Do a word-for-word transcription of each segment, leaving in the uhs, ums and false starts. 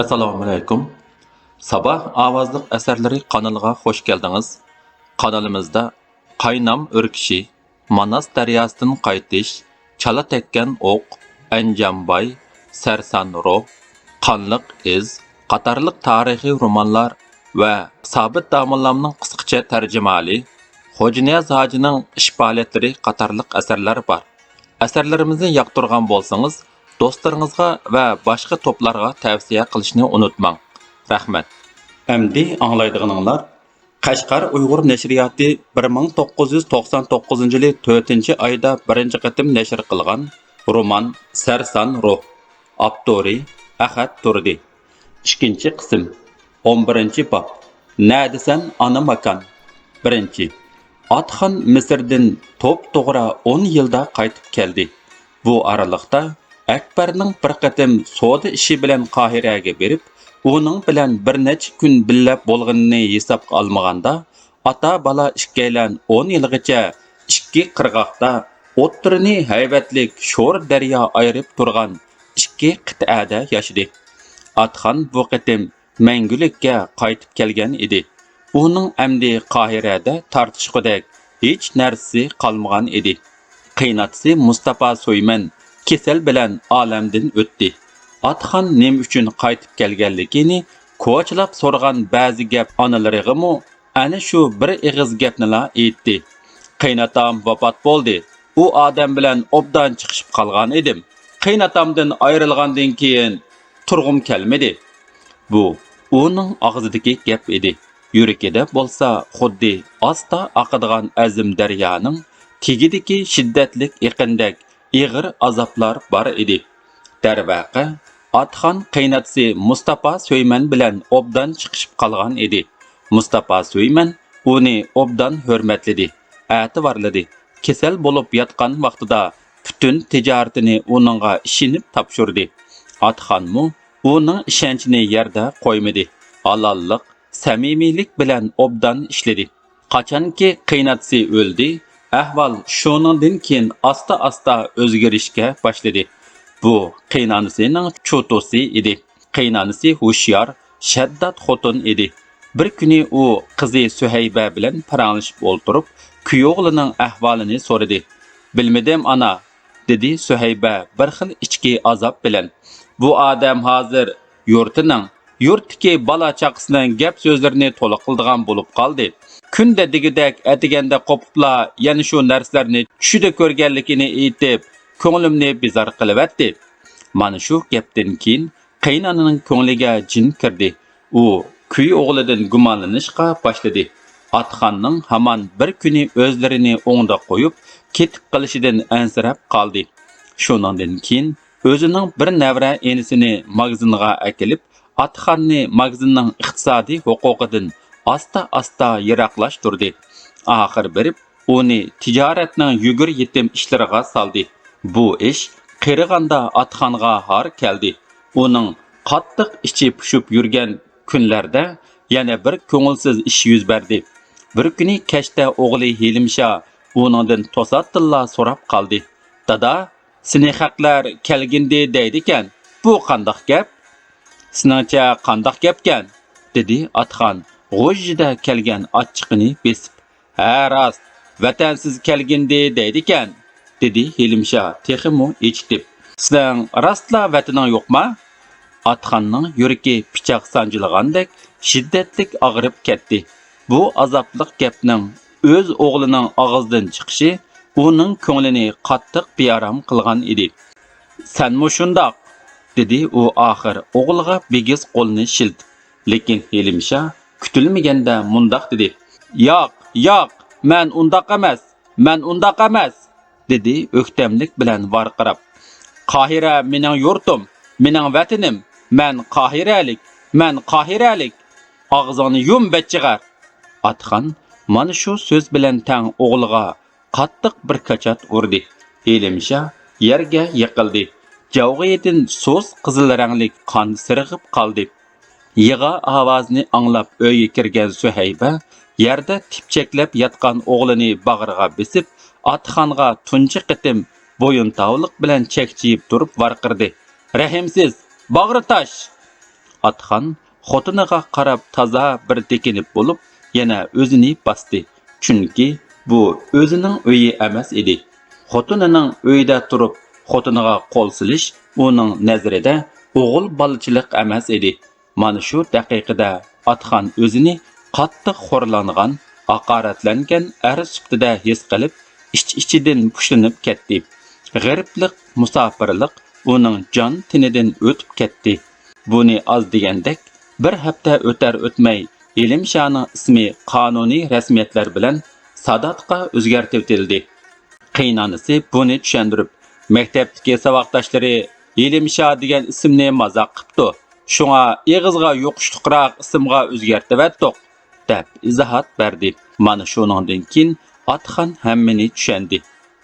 ئەسسالامۇئەلەيكۇم. ساباھ ئاۋازلىق ئەسەرلىرى قانىلىغا خوش كەلدىڭىز. قانىلىمىزدا قاينام ئۆركىشى، ماناس دەرياسىدىن قايتىش، چالا تەگكەن ئوق، ئەنجانباي، سەرسان روھ، قانلىق ئىز قاتارلىق تارىخىي رومانلار ۋە سابىت داموللامنىڭ قىسقىچە تەرجىمىھالى، خوجانىياز ھاجىنىڭ ئىش پائالىيەتلىرى قاتارلىق ئەسەرلەر بار. ئەسەرلىرىمىزنى ياقتۇرغان بولسىڭىز، دوستلىرىڭىزغا ۋە باشقا توپلارغا تەۋسىيە قىلىشنى ئۇنتۇماڭ. رەھمەت. ئەمدى ئاڭلايدىغىنىڭلار قەشقەر ئۇيغۇر نەشرىياتى بىر مىڭ توققۇز يۈز توقسان توققۇزىنچى يىلى تۆتىنچى ئايدا بىرىنچى قېتىم نەشر قىلغان رومان سەرسان روھ. ئاپتورى ئەخەت تۇردى. ئىككىنچى قىسىم. ئون بىرىنچى باب. نەدىسەن ئانا ماكان؟ بىرىنچى. ئاتخان مىسىردىن توپتوغرا ئون يىلدا قايتىپ كەلدى. بۇ ئارىلىقتا ئەكبەرنىڭ بىر قېتىم سودا ئىشى بىلەن قاھىرەگە بېرىپ، ئۇنىڭ بىلەن بىر نەچچە كۈن بىللە بولغىنىنى ھېسابقا ئالمىغاندا، ئاتا-بالا ئىككىيلەن ئون يىلغىچە ئىككى قىرغاقتا ئوتتۇرىنى ھەيۋەتلىك شور دەريا ئايرىپ تۇرغان ئىككى قىتئەدە ياشىدى. ئاتخان بۇ قېتىم مەڭگۈلۈككە قايتىپ كەلگەن ئىدى. ئۇنىڭ ئەمدى قاھىرەدە تارتىشقۇدەك ھېچ نەرسىسى قالمىغان ئىدى. قېيىنئاتىسى مۇستاپا سۆيمەن كېسەل بىلەن ئالەمدىن ئۆتتى. ئاتخان نېمە ئۈچۈن قايتىپ كەلگەنلىكىنى كوچىلاپ سورىغان بەزى گەپ ئانىلىرىغىمۇ ئەنە شۇ بىر ئېغىز گەپنىلا ئېيتتى. قېيىنئاتام ۋاپات بولدى. ئۇ ئادەم بىلەن ئوبدان چىقىشىپ قالغان ئىدىم. قېيىنئاتامدىن ئايرىلغاندىن كېيىن تۇرغۇم كەلمىدى. بۇ ئۇنىڭ ئاغزىدىكى گەپ ئىدى. يۈرىكىدە بولسا خۇددى ئاستا ئاقىدىغان ئەزىم دەريانىڭ تېگىدىكى شىددەتلىك ئېقىندەك ئېغىر ئازابلار بار ئىدى. دەرۋەقە، ئاتخان قېيىنئاتىسى مۇستاپا سۆيمەن بىلەن ئوبدان چىقىشىپ قالغان ئىدى. مۇستاپا سۆيمەن ئۇنى ئوبدان ھۆرمەتلىدى، ئەتىۋارلىدى. كېسەل بولۇپ ياتقان ۋاقتىدا پۈتۈن تىجارىتىنى ئۇنىڭغا ئىشىنىپ تاپشۇردى. ئاتخانمۇ ئۇنىڭ ئىشەنچىنى يەردە قويمىدى. ھالاللىق، سەمىمىيلىك بىلەن ئوبدان ئىشلىدى. قاچانكى قېيىنئاتىسى ئۆلدى، ئەھۋال شۇنىڭدىن كېيىن ئاستا-ئاستا ئۆزگىرىشكە باشلىدى. بۇ قېيىنئانىسىنىڭ چوتۇسى ئىدى. قېيىنئانىسى ھوشيار، شەددات خوتۇن ئىدى. بىر كۈنى ئۇ قىزى سۈھەيبە بىلەن پاراڭلىشىپ ئولتۇرۇپ، كۈيئوغلىنىڭ ئەھۋالىنى سورىدى. بىلمىدىم، ئانا، دېدى سۈھەيبە بىر خىل ئىچكى ئازاب بىلەن. بۇ ئادەم ھازىر يۇرتىنىڭ، يۇرتتىكى بالا-چاقىسىنىڭ گەپ-سۆزلىرىنى تولا قىلىدىغان بولۇپ قالدى. كۈندە دېگۈدەك ئەتىگەندە قوپۇپلا يەنە شۇ نەرسىلەرنى چۈشىدە كۆرگەنلىكىنى ئېيتىپ، كۆڭلۈمنى بىزار قىلىۋەتتى. مانا شۇ گەپتىن كېيىن قېيىنئانىنىڭ كۆڭلىگە جىن كىردى. ئۇ كۈيئوغلىدىن گۇمانلىنىشقا باشلىدى. ئاتخاننىڭ ھامان بىر كۈنى ئۆزلىرىنى ئوڭدا قويۇپ، كېتىپ قېلىشىدىن ئەنسىرەپ قالدى. شۇنىڭدىن كېيىن ئۆزىنىڭ بىر نەۋرە ئىنىسىنى ماگىزىنغا ئەكېلىپ، ئاتخاننى ماگىزىننىڭ ئىقتىسادىي ھوقۇقىدىن ئاستا-ئاستا يىراقلاشتۇردى. ئاخىر بېرىپ، ئۇنى تىجارەتنىڭ يۈگۈر يېتىم ئىشلىرىغا سالدى. بۇ ئىش قېرىغاندا ئاتخانغا ھار كەلدى. ئۇنىڭ قاتتىق ئىچى پۇشۇپ يۈرگەن كۈنلەردە يەنە بىر كۆڭۈلسىز ئىش يۈز بەردى. بىر كۈنى كەچتە ئوغلى ھېلىمشا ئۇنىڭدىن توساتتىنلا سوراپ قالدى. دادا، سېنى خەقلەر كەلگىندى دەيدىكەن، بۇ قانداق گەپ؟ سېنىڭچە قانداق گەپكەن؟ دېدى ئاتخان غۇژژىدە كەلگەن ئاچچىقىنى بېسىپ. ھە، راست، ۋەتەنسىز كەلگىندى دەيدىكەن، دېدى ھېلىمشا تېخىمۇ ئېچىتىپ. سېنىڭ راستلا ۋەتىنىڭ يوقما؟ ئاتخاننىڭ يۈرىكى پىچاق سانجىلغاندەك شىددەتلىك ئاغرىپ كەتتى. بۇ ئازابلىق گەپنىڭ ئۆز ئوغلىنىڭ ئاغزىدىن چىقىشى ئۇنىڭ كۆڭلىنى قاتتىق بىئارام قىلغان ئىدى. سەنمۇ شۇنداق، دېدى ئۇ ئاخىر ئوغلىغا بىگىز قولىنى شىلتىپ. لېكىن ھېلىمشا كۈتۈلمىگەندە مۇنداق دېدى. ياق، ياق، مەن ئۇنداق ئەمەس، مەن ئۇنداق ئەمەس، دېدى ئۆكتەملىك بىلەن ۋارقىراپ. قاھىرە مېنىڭ يۇرتۇم، مېنىڭ ۋەتىنىم، مەن قاھىرەلىك، مەن قاھىرەلىك. ئاغزىڭنى يۇم، بەچچىغەر! ئاتخان مانا شۇ سۆز بىلەن تەڭ ئوغلىغا قاتتىق بىر كاچات ئۇردى. ھېلىمشا يەرگە يىقىلدى. جاۋغىيىدىن سۇس قىزىل رەڭلىك قان سىرغىپ قالدى. يىغا ئاۋازىنى ئاڭلاپ ئۆيگە كىرگەن سۈھەيبە يەردە تىپچەكلەپ ياتقان ئوغلىنى باغرىغا بېسىپ، ئاتخانغا تۇنجى قېتىم بويۇنتاۋلىق بىلەن چەكچىيىپ تۇرۇپ ۋارقىرىدى. رەھىمسىز! باغرى تاش! ئاتخان خوتۇنىغا قاراپ تازا بىر تېكىنىپ بولۇپ، يەنە ئۆزىنى باستى. چۈنكى بۇ ئۆزىنىڭ ئۆيى ئەمەس ئىدى. خوتۇنىنىڭ ئۆيىدە تۇرۇپ خوتۇنىغا قول سېلىش ئۇنىڭ نەزىرىدە ئوغۇل بالىچىلىق ئەمەس ئىدى. مانا شۇ دەقىقىدە ئاتخان ئۆزىنى قاتتىق خورلانغان، ھاقارەتلەنگەن ئەر سۈپىتىدە ھېس قىلىپ، ئىچ-ئىچىدىن پۇشلىنىپ كەتتى. غېرىبلىق، مۇساپىرلىق ئۇنىڭ جان تېنىدىن ئۆتۈپ كەتتى. بۇنى ئاز دېگەندەك، بىر ھەپتە ئۆتەر-ئۆتمەي، ھېلىمشانىڭ ئىسمى قانۇنىي رەسمىيەتلەر بىلەن ساداتقا ئۆزگەرتىۋېتىلدى. قېيىنئانىسى بۇنى چۈشەندۈرۈپ، مەكتەپتىكى ساۋاقداشلىرى ھېلىمشا دېگەن ئىسىمنى مازاق قىپتۇ، شۇڭا ئېغىزغا يۇقۇشلۇقراق ئىسىمغا ئۆزگەرتىۋەتتۇق، دەپ ئىزاھات بەردى. مانا شۇنىڭدىن كېيىن ئاتخان ھەممىنى چۈشەندى.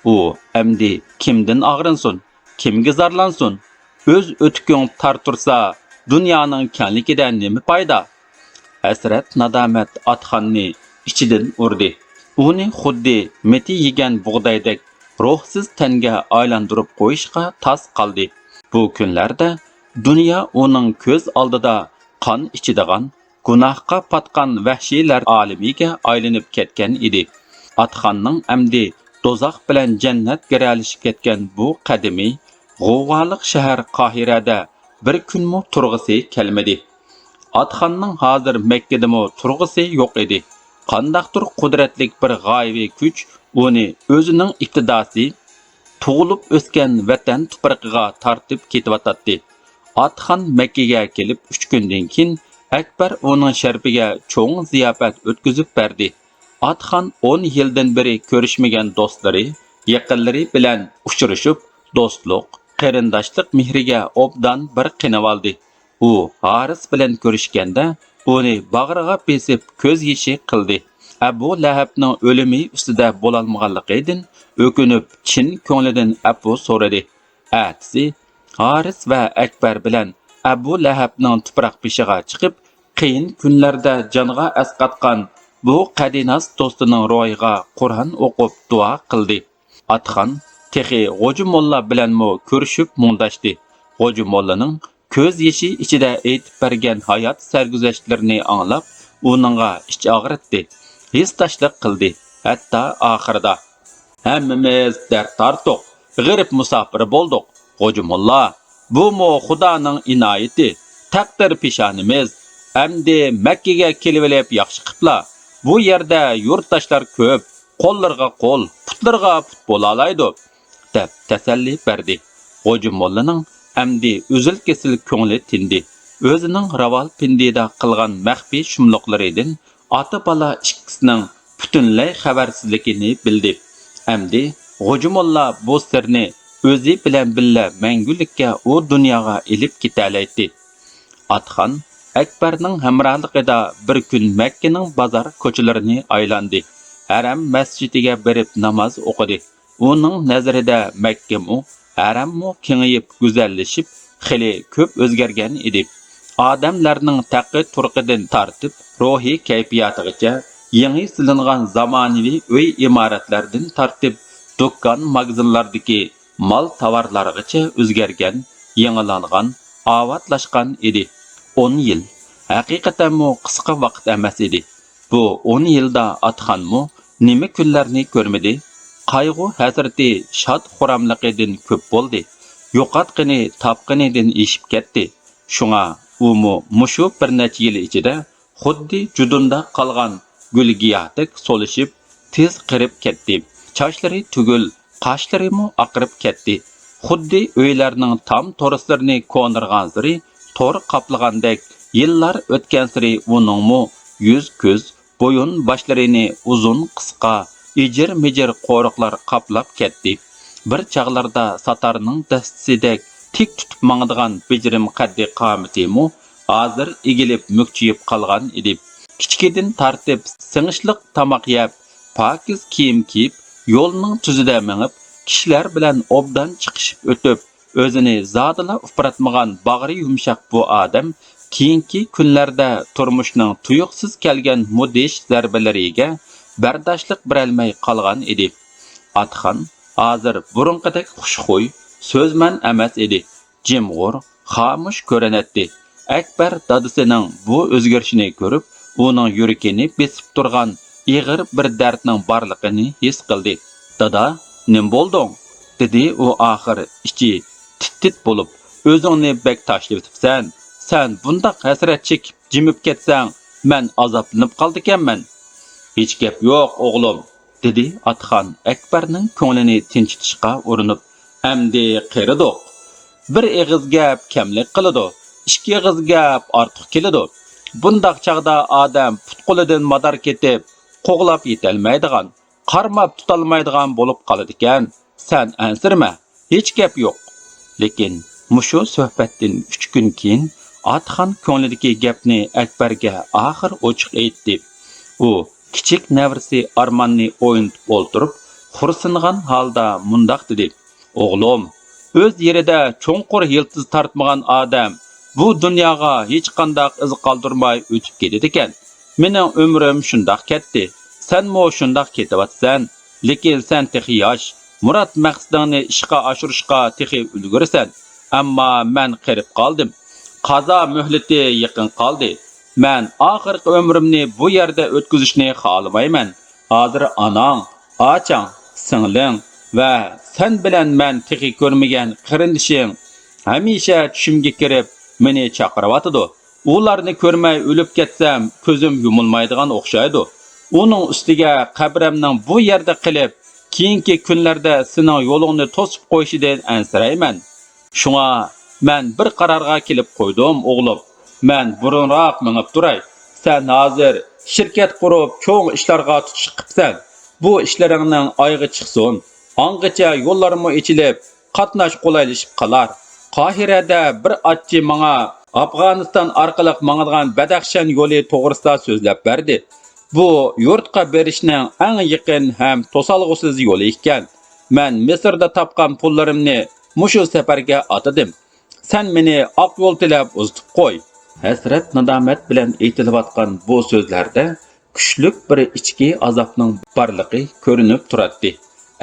ئۇ ئەمدى كىمدىن ئاغرىنسۇن، كىمگە زارلانسۇن؟ ئۆز ئۆتۈكۈڭ تار تۇرسا، دۇنيانىڭ كەڭلىكىدە نېمە پايدا؟ ھەسرەت-نادامەت ئاتخاننى ئىچىدىن ئۇردى. ئۇنى خۇددى مىتى يېگەن بۇغدايدەك روھسىز تەنگە ئايلاندۇرۇپ قويۇشقا تاس قالدى. بۇ كۈنلەردە دۇنيا ئۇنىڭ كۆز ئالدىدا قان ئىچىدىغان، گۇناھقا پاتقان ۋەھشىيلەر ئالىمىگە ئايلىنىپ كەتكەن ئىدى. ئاتخاننىڭ ئەمدى دوزاخ بىلەن جەننەت گىرەلىشىپ كەتكەن بۇ قەدىمىي، غوۋغالىق شەھەر قاھىرەدە بىر كۈنمۇ تۇرغۇسى كەلمىدى. ئاتخاننىڭ ھازىر مەككىدىمۇ تۇرغۇسى يوق ئىدى. قانداقتۇر قۇدرەتلىك بىر غايىۋى كۈچ ئۇنى ئۆزىنىڭ ئىپتىداسى، تۇغۇلۇپ ئۆسكەن ۋەتەن تۇپرىقىغا تارتىپ كېتىۋاتاتتى. ئاتخان مەككىگە كېلىپ ئۈچ كۈندىن كېيىن، ئەكبەر ئۇنىڭ شەرىپىگە چوڭ زىياپەت ئۆتكۈزۈپ بەردى. ئاتخان ئون يىلدىن بېرى كۆرۈشمىگەن دوستلىرى، يېقىنلىرى بىلەن ئۇچرىشىپ، دوستلۇق، قېرىنداشلىق مېھرىگە ئوبدان بىر قېنىۋالدى. ئۇ ھارىس بىلەن كۆرۈشكەندە، ئۇنى باغرىغا بېسىپ، كۆز يېشى قىلدى. ئەبۇ لەھەبنىڭ ئۆلۈمى ئۈستىدە بولالمىغانلىقىدىن ئۆكۈنۈپ، چىن كۆڭلىدىن ئەپۇ سورىدى. ئەتىسى ھارىس ۋە ئەكبەر بىلەن ئەبۇ لەھەبنىڭ تۇپراق بېشىغا چىقىپ، قىيىن كۈنلەردە جانغا ئەسقاتقان بۇ قەدىناس دوستىنىڭ روھىغا قۇرئان ئوقۇپ دۇئا قىلدى. ئاتخان تېخى غوجا موللا بىلەنمۇ كۆرۈشۈپ مۇڭداشتى. غوجا موللىنىڭ كۆز يېشى ئىچىدە ئېيتىپ بەرگەن ھايات سەرگۈزەشتلىرىنى ئاڭلاپ، ئۇنىڭغا ئىچ ئاغرىتتى، ھېسداشلىق قىلدى. ھەتتا ئاخىرىدا، ھەممىمىز دەرد تارتتۇق، غېرىب مۇساپىرى بولدۇق. غوجا موللا، بۇمۇ خۇدانىڭ ئىنايىتى، تەقدىر پېشانىمىز. ئەمدى مەككىگە كېلىۋېلىپ ياخشى قىپلا. بۇ يەردە يۇرتداشلار كۆپ، قوللىرىغا قول، پۇتلىرىغا پۇت بولالايدۇ، دەپ تەسەللى بەردى. غوجا موللىنىڭ ئەمدى ئۈزۈل-كېسىل كۆڭلى تىندى. ئۆزىنىڭ راۋالپىندىدا قىلغان مەخپىي شۇملۇقلىرىدىن ئاتا-بالا ئىككىسىنىڭ پۈتۈنلەي خەۋەرسىزلىكىنى بىلدى. ئەمدى غوجا موللا بۇ سىرنى ئۆزى بىلەن بىللە مەڭگۈلۈككە ئۇ دۇنياغا ئېلىپ كېتەلەيتتى. ئاتخان ئەكبەرنىڭ ھەمراھلىقىدا بىر كۈن مەككىنىڭ بازار كوچىلىرىنى ئايلاندى. ھەرەم مەسچىتىگە بېرىپ ناماز ئوقۇدى. ئۇنىڭ نەزىرىدە مەككىمۇ، ھەرەممۇ كېڭىيىپ، گۈزەللىشىپ، خېلى كۆپ ئۆزگەرگەن ئىدى. ئادەملەرنىڭ تەقى-تۇرقىدىن تارتىپ، روھىي كەيپىياتىغىچە، يېڭى سېلىنغان زامانىۋى ئۆي-ئىمارەتلەردىن تارتىپ، دۇكان-ماگىزىنلاردىكى مال-تاۋارلارغىچە ئۆزگەرگەن، يېڭىلانغان، ئاۋاتلاشقان ئىدى. ئون يىل ھەقىقەتەنمۇ قىسقا ۋاقىت ئەمەس ئىدى. بۇ ئون يىلدا ئاتخانمۇ نېمە كۈنلەرنى كۆرمىدى؟ قايغۇ-ھەسرىتى شاد-خۇراملىقىدىن كۆپ بولدى. يوقاتقىنى تاپقىنىدىن ئېشىپ كەتتى. شۇڭا ئۇمۇ مۇشۇ بىر نەچچە يىل ئىچىدە خۇددى جۇدۇندا قالغان گۈل-گىياھتەك سولىشىپ، تېز قېرىپ كەتتى. چاچلىرى تۈگۈل، قاشلىرىمۇ ئاقىرىپ كەتتى. خۇددى ئۆيلەرنىڭ تام تورۇسلىرىنى كونىرىغانسېرى تور قاپلىغاندەك، يىللار ئۆتكەنسېرى ئۇنىڭمۇ يۈز-كۆز، بويۇن-باشلىرىنى ئۇزۇن-قىسقا، ئىجىر-مىجىر قورۇقلار قاپلاپ كەتتى. بىر چاغلاردا ساتارنىڭ دەستىسىدەك تىك تۇتۇپ ماڭىدىغان بېجىرىم قەددى-قامىتىمۇ ھازىر ئېگىلىپ مۈكچىيىپ قالغان ئىدى. كىچىكىدىن تارتىپ سىڭىشلىق تاماق يەپ، پاكىز كىيىم كىيىپ، يولنىڭ تۈزىدە مېڭىپ، كىشىلەر بىلەن ئوبدان چىقىشىپ ئۆتۈپ، ئۆزىنى زادىلا ئۇپراتمىغان باغرى يۇمشاق بۇ ئادەم كېيىنكى كۈنلەردە تۇرمۇشنىڭ تۇيۇقسىز كەلگەن مۇدھىش زەربىلىرىگە بەرداشلىق بېرەلمەي قالغان ئىدى. ئاتخان ھازىر بۇرۇنقىدەك خۇشخۇي، سۆزمەن ئەمەس ئىدى. جىمغۇر، خامۇش كۆرۈنەتتى. ئەكبەر دادىسىنىڭ بۇ ئۆزگىرىشىنى كۆرۈپ، ئۇنىڭ يۈرىكىنى بېسىپ تۇرغان ئېغىر بىر دەردنىڭ بارلىقىنى ھېس قىلدى. «دادا، نېمە بولدۇڭ؟» دېدى ئۇ ئاخىر ئىچى تىت-تىت بولۇپ. «ئۆزۈڭنى بەك تاشلىۋېتىپسەن. سەن بۇنداق ھەسرەت چېكىپ جىمىپ كەتسەڭ، مەن ئازابلىنىپ قالىدىكەنمەن.» «ھېچ گەپ يوق، ئوغلۇم.» دېدى ئاتىخان ئەكبەرنىڭ كۆڭلىنى تىنچىتىشقا ئۇرۇنۇپ. «ئەمدى قېرىدۇق. بىر ئېغىز گەپ كەملىك قىلىدۇ، ئىككى ئېغىز گەپ ئارتۇق كېلىدۇ. بۇنداق چاغدا ئادەم پۇت-قولىدىن مادار كېتىپ، قوغلاپ يېتەلمەيدىغان، قارماپ تۇتالمايدىغان بولۇپ قالىدىكەن. سەن ئەنسىرىمە، ھېچ گەپ يوق.» لېكىن مۇشۇ سۆھبەتتىن ئۈچ كۈن كېيىن ئاتىخان كۆڭلىدىكى گەپنى ئەكبەرگە ئاخىر ئوچۇق ئېيتتى. ئۇ كىچىك نەۋرىسى ئارماننى ئوينىتىپ ئولتۇرۇپ، خورسىنغان ھالدا مۇنداق دېدى: «ئوغلۇم، ئۆز يېرىدە چوڭقۇر يىلتىز تارتمىغان ئادەم بۇ دۇنياغا ھېچقانداق ئىز قالدۇرماي ئۆتۈپ كېتىدىكەن. مېنىڭ ئۆمرۈم شۇنداق كەتتى، سەنمۇ شۇنداق كېتىۋاتىسەن. لېكىن سەن تېخى ياش، مۇراد-مەقسىتىڭنى ئىشقا ئاشۇرۇشقا تېخى ئۈلگۈرىسەن. ئەمما مەن قېرىپ قالدىم. قازا مۆھلىتى يېقىن قالدى. مەن ئاخىرقى ئۆمرۈمنى بۇ يەردە ئۆتكۈزۈشنى خالىمايمەن. ھازىر ئاناڭ، ئاچاڭ، سىڭلىڭ ۋە سەن بىلەن مەن تېخى كۆرمىگەن قېرىندىشىڭ ھەمىشە چۈشۈمگە كىرىپ، مېنى چاقىرىۋاتىدۇ. ئۇلارنى كۆرمەي ئۆلۈپ كەتسەم، كۆزۈم يۇمۇلمايدىغان ئوخشايدۇ. ئۇنىڭ ئۈستىگە قەبرەمنىڭ بۇ يەردە قېلىپ، كېيىنكى كۈنلەردە سېنىڭ يولۇڭنى توسۇپ قويۇشىدىن ئەنسىرەيمەن. شۇڭا مەن بىر قارارغا كېلىپ قويدۇم، ئوغلۇم. مەن بۇرۇنراق مېڭىپ تۇراي. سەن ھازىر شىركەت قۇرۇپ، چوڭ ئىشلارغا تۇتۇش قىپسەن. بۇ ئىشلىرىڭنىڭ ئايىغى چىقسۇن. ئاڭغىچە يوللارمۇ ئېچىلىپ، قاتناش قولايلىشىپ قالار. قاھىرەدە بىر ئاچچى ماڭا ئافغانىستان ئارقىلىق ماڭىدىغان بەدەخشەن يولى توغرىسىدا سۆزلەپ بەردى. بۇ يۇرتقا بېرىشنىڭ ئەڭ يېقىن ھەم توسالغۇسىز يولى ئىكەن. مەن مىسىردا تاپقان پۇللىرىمنى مۇشۇ سەپەرگە ئاتىدىم. سەن مېنى ئاق يول تىلەپ ئۇزىتىپ قوي. ھەسرەت-نادامەت بىلەن ئېيتىلىۋاتقان بۇ سۆزلەردە كۈچلۈك بىر ئىچكى ئازابنىڭ بارلىقى كۆرۈنۈپ تۇراتتى.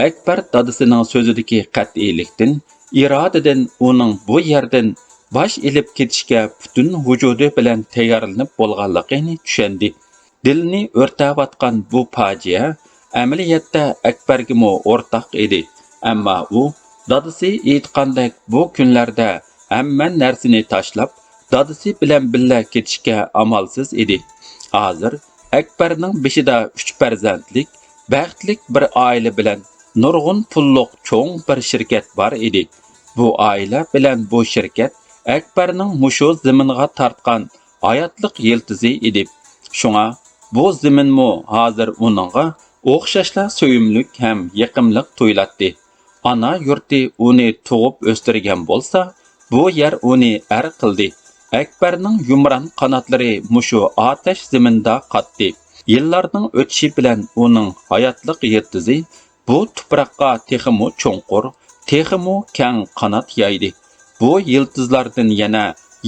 ئەكبەر دادىسىنىڭ سۆزىدىكى قەتئىيلىكتىن، ئىرادىدىن، ئۇنىڭ بۇ يەردىن باش ئېلىپ كېتىشكە پۈتۈن ۋۇجۇدى بىلەن تەييارلىنىپ بولغانلىقىنى چۈشەندى. دىلنى ئۆرتەۋاتقان بۇ پاجىئە ئەمەلىيەتتە ئەكبەرگىمۇ ئورتاق ئىدى. ئەمما ئۇ دادىسى ئېيتقاندەك بۇ كۈنلەردە ھەممە نەرسىنى تاشلاپ، دادىسى بىلەن بىللە كېتىشكە ئامالسىز ئىدى. ھازىر ئەكبەرنىڭ بېشىدا ئۈچ پەرزەنتلىك، بەختلىك بىر ئائىلە بىلەن نۇرغۇن پۇللۇق چوڭ بىر شىركەت بار ئىدى. بۇ ئائىلە بىلەن بۇ شىركەت ئەكبەرنىڭ مۇشۇ زېمىنغا تارتقان ھاياتلىق يىلتىزى ئىدى. شۇڭا بۇ زېمىنمۇ ھازىر ئۇنىڭغا ئوخشاشلا سۆيۈملۈك ھەم يېقىملىق تۇيۇلاتتى. ئانا يۇرتى ئۇنى تۇغۇپ ئۆستۈرگەن بولسا، بۇ يەر ئۇنى ئەر قىلدى. ئەكبەرنىڭ يۇمران قاناتلىرى مۇشۇ ئاتەش زېمىندا قاتتى. يىللارنىڭ ئۆتۈشى بىلەن ئۇنىڭ ھاياتلىق يىلتىزى بۇ تۇپراققا تېخىمۇ چوڭقۇر، تېخىمۇ كەڭ قانات يايدى. بۇ يىلتىزلاردىن يەنە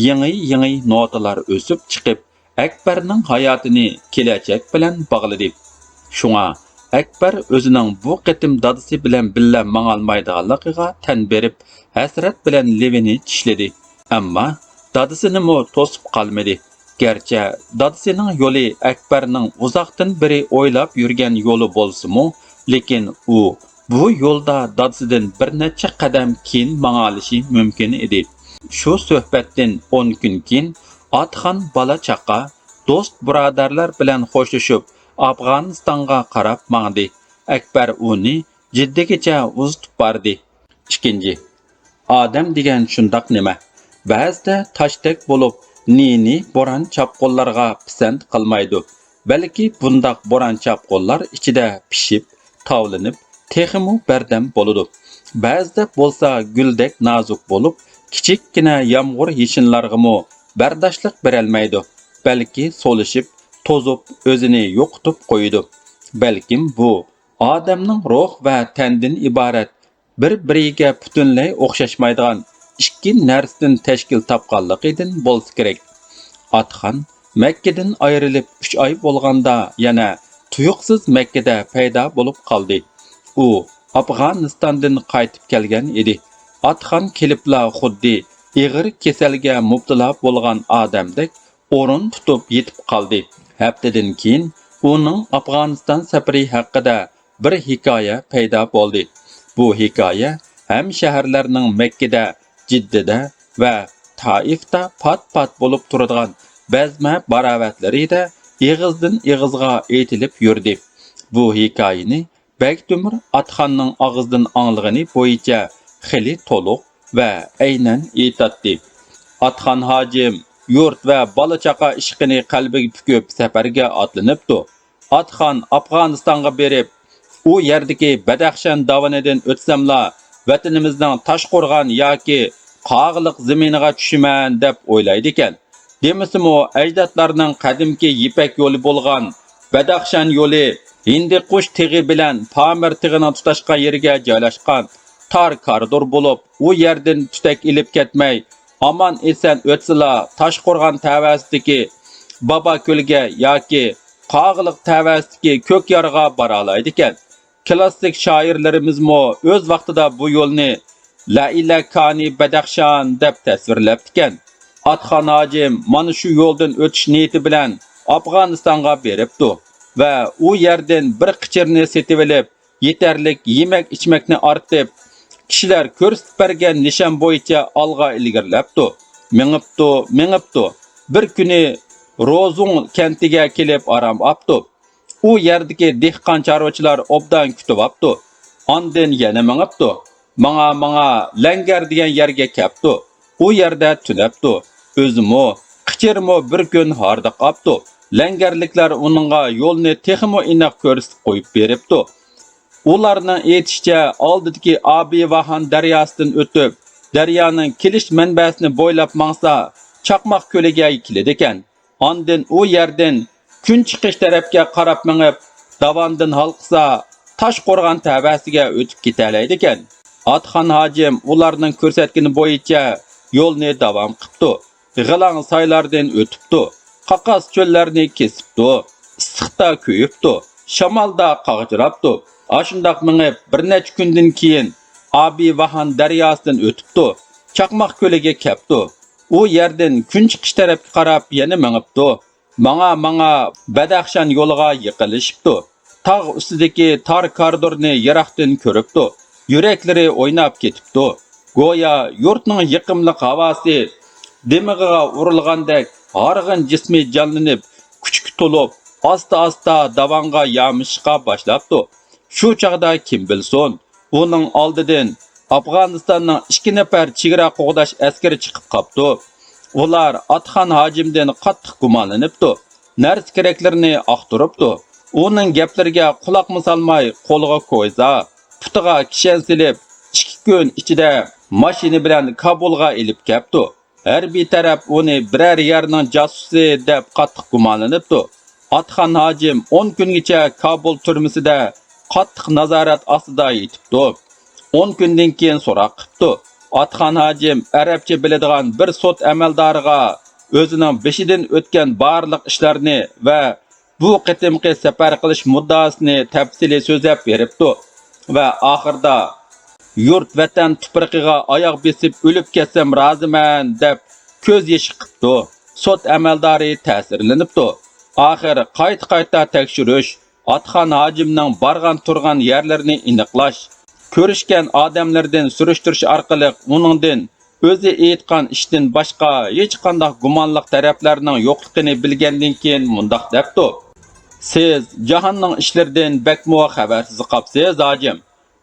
يېڭى-يېڭى نوتىلار ئۆسۈپ چىقىپ، ئەكبەرنىڭ ھاياتىنى كېلەچەك بىلەن باغلىدى. شۇڭا ئەكبەر ئۆزىنىڭ بۇ قېتىم دادىسى بىلەن بىللە ماڭالمايدىغانلىقىغا تەن بېرىپ، ھەسرەت بىلەن لېۋىنى چىشلىدى. ئەمما دادىسىنىمۇ توسۇپ قالمىدى. گەرچە دادىسىنىڭ يولى ئەكبەرنىڭ ئۇزاقتىن بېرى ئويلاپ يۈرگەن يولى بولسىمۇ، لېكىن ئۇ بۇ يولدا دادىسىدىن بىر نەچچە قەدەم كېيىن ماڭالىشى مۇمكىن ئىدى. شۇ سۆھبەتتىن ئون كۈن كېيىن ئاتىخان بالا-چاقا، دوست-بۇرادەرلەر بىلەن خوشلىشىپ، ئافغانىستانغا قاراپ ماڭدى. ئەكبەر ئۇنى جىددىگىچە ئۇزىتىپ باردى. ئىككىنچى، ئادەم دېگەن شۇنداق نېمە. بەزىدە تاشتەك بولۇپ، نى-نى بوران-چاپقۇنلارغا پىسەنت قىلمايدۇ. بەلكى بۇنداق بوران-چاپقۇنلار ئىچىدە پىشىپ، تاۋلىنىپ، تېخىمۇ بەردەم بولىدۇ. بەزىدە بولسا گۈلدەك نازۇك بولۇپ، كىچىككىنە يامغۇر-يېشىنلارغىمۇ بەرداشلىق بېرەلمەيدۇ. بەلكى سولىشىپ، توزۇپ، ئۆزىنى يوقىتىپ قويىدۇ. بەلكىم بۇ ئادەمنىڭ روھ ۋە تەندىن ئىبارەت بىر-بىرىگە پۈتۈنلەي ئوخشاشمايدىغان ئىككى نەرسىدىن تەشكىل تاپقانلىقىدىن بولسا كېرەك. ئاتىخان مەككىدىن ئايرىلىپ ئۈچ ئاي بولغاندا يەنە تۇيۇقسىز مەككىدە پەيدا بولۇپ قالدى. ئۇ ئافغانىستاندىن قايتىپ كەلگەن ئىدى. ئاتىخان كېلىپلا خۇددى ئېغىر كېسەلگە مۇپتىلا بولغان ئادەمدەك ئورۇن تۇتۇپ يېتىپ قالدى. ھەپتىدىن كېيىن ئۇنىڭ ئافغانىستان سەپىرى ھەققىدە بىر ھېكايە پەيدا بولدى. بۇ ھېكايە ھەمشەھەرلەرنىڭ مەككىدە، جىددىدە ۋە تائىفتا پات-پات بولۇپ تۇرىدىغان بەزمە باراۋەتلىرىدە ئېغىزدىن ئېغىزغا ئېيتىلىپ يۈردى. بۇ ھېكايىنى بەگتۆمۈر ئاتخاننىڭ ئاغزىدىن ئاڭلىغىنى بويىچە خېلى تولۇق ۋە ئەينەن ئېيتاتتى. ئاتخان ھاجىم يۇرت ۋە بالا-چاقا ئىشقىنى قەلبىگە پۈكۈپ سەپەرگە ئاتلىنىپتۇ. ئاتخان ئافغانىستانغا بېرىپ، ئۇ يەردىكى بەدەخشان داۋىنىدىن ئۆتسەملا، ۋەتىنىمىزنىڭ تاشقورغان ياكى قاغىلىق زېمىنىغا چۈشىمەن دەپ ئويلايدىكەن. دېمىسىمۇ، ئەجدادلارنىڭ قەدىمكى يىپەك يولى بولغان بەدەخشان يولى ھىندىقۇش تېغى بىلەن پامىر تېغىنىڭ تۇتاشقان يېرىگە جايلاشقان تار كارىدور بولۇپ، ئۇ يەردىن تۈتەك ئېلىپ كەتمەي، ئامان-ئېسەن ئۆتسىلا، تاشقورغان تەۋەسىدىكى باباكۆلگە ياكى قاغىلىق تەۋەسىدىكى كۆكيارغا بارالايدىكەن. كلاسسىك شائىرلىرىمىزمۇ ئۆز ۋاقتىدا بۇ يولنى لەئىلە كانى بەدەخشان دەپ تەسۋىرلەپتىكەن. ئاتخان ھاجىم مانا شۇ يولدىن ئۆتۈش نىيىتى بىلەن ئافغانىستانغا بېرىپتۇ ۋە ئۇ يەردىن بىر قېچىرنى سېتىۋېلىپ، يېتەرلىك يېمەك-ئىچمەكنى ئارتىپ، كىشىلەر كۆرسىتىپ بەرگەن نىشان بويىچە ئالغا ئىلگىرىلەپتۇ. مېڭىپتۇ، مېڭىپتۇ. بىر كۈنى روزۇڭ كەنتىگە كېلىپ ئارام ئاپتۇ. ئۇ يەردىكى دېھقان چارۋىچىلار ئوبدان كۈتۈۋاپتۇ. ئاندىن يەنە مېڭىپتۇ. ماڭا، ماڭا لەڭگەر دېگەن يەرگە كەپتۇ. ئۇ يەردە تۈنەپتۇ. ئۆزىمۇ، قېچىرمۇ بىر كۈن ھاردۇق ئاپتۇ. لەڭگەرلىكلەر ئۇنىڭغا يولنى تېخىمۇ ئېنىق كۆرسىتىپ قويۇپ بېرىپتۇ. ئۇلارنىڭ ئېيتىشىچە، ئالدىدىكى ئابىۋاھان دەرياسىدىن ئۆتۈپ، دەريانىڭ كېلىش مەنبەسىنى بويلاپ ماڭسا، چاقماق كۆلىگە كېلىدىكەن. ئاندىن ئۇ يەردىن كۈن چىقىش تەرەپكە قاراپ مېڭىپ، داۋاندىن ھالقىسا، تاشقورغان تەۋەسىگە ئۆتۈپ كېتەلەيدىكەن. ئاتخان ھاجىم ئۇلارنىڭ كۆرسەتكىنى بويىچە يولنى داۋام قىپتۇ. غىلاڭ سايلاردىن ئۆتۈپتۇ. قاقاس چۆللەرنى كېسىپتۇ. ئىسسىقتا كۆيۈپتۇ. شامالدا قاغجىراپتۇ. ئاشۇنداق مېڭىپ، بىر نەچچە كۈندىن كېيىن ئابىۋاھان دەرياسىدىن ئۆتۈپتۇ. چاقماق كۆلىگە كەپتۇ. ئۇ يەردىن كۈن چىقىش تەرەپكە قاراپ يەنە مېڭىپتۇ. ماڭا، ماڭا بەدەخشان يولىغا يېقىنلىشىپتۇ. تاغ ئۈستىدىكى تار كارىدورنى يىراقتىن كۆرۈپتۇ. يۈرەكلىرى ئويناپ كېتىپتۇ. گويا يۇرتنىڭ يېقىملىق ھاۋاسى دىمىغىغا ئۇرۇلغاندەك ھارغىن جىسمى جانلىنىپ، كۈچكە تولۇپ، ئاستا-ئاستا داۋانغا يامىشىشقا باشلاپتۇ. شۇ چاغدا كىم بىلسۇن، ئۇنىڭ ئالدىدىن ئافغانىستاننىڭ ئىككى نەپەر چېگرا قوغداش ئەسكىرى چىقىپ قاپتۇ. ئۇلار ئاتخان ھاجىمدىن قاتتىق گۇمانلىنىپتۇ. نەرسە-كېرەكلىرىنى ئاختۇرۇپتۇ. ئۇنىڭ گەپلىرىگە قۇلاقمۇ سالماي، قولىغا كويزا، پۇتىغا كىشەن سېلىپ، ئىككى كۈن ئىچىدە ماشىنا بىلەن كابۇلغا ئېلىپ كەپتۇ. ھەربىي تەرەپ ئۇنى بىرەر يەرنىڭ جاسۇسى دەپ قاتتىق گۇمانلىنىپتۇ. ئاتخان ھاجىم ئون كۈنگىچە كابۇل تۈرمىسىدە قاتتىق نازارەت ئاستىدا يېتىپتۇ. ئون كۈندىن كېيىن سوراق قىپتۇ. ئاتخان ھاجىم ئەرەبچە بىلىدىغان بىر سوت ئەمەلدارىغا ئۆزىنىڭ بېشىدىن ئۆتكەن بارلىق ئىشلارنى ۋە بۇ قېتىمقى سەپەر قىلىش مۇددىئاسىنى تەپسىلىي سۆزلەپ بېرىپتۇ ۋە ئاخىرىدا، «يۇرت ۋەتەن تۇپرىقىغا ئاياغ بېسىپ ئۆلۈپ كەتسەم رازىمەن» دەپ كۆز يېشى قىپتۇ. سوت ئەمەلدارى تەسىرلىنىپتۇ. ئاخىر قايتا-قايتا تەكشۈرۈش، ئاتخان ھاجىمنىڭ بارغان-تۇرغان يەرلىرىنى ئېنىقلاش، كۆرۈشكەن ئادەملىرىدىن سۈرۈشتۈرۈش ئارقىلىق ئۇنىڭدىن ئۆزى ئېيتقان ئىشتىن باشقا ھېچقانداق گۇمانلىق تەرەپلەرنىڭ يوقلۇقىنى بىلگەندىن كېيىن مۇنداق دەپتۇ: «سىز جاھاننىڭ ئىشلىرىدىن بەكمۇ خەۋەرسىز قاپسىز، ھاجىم.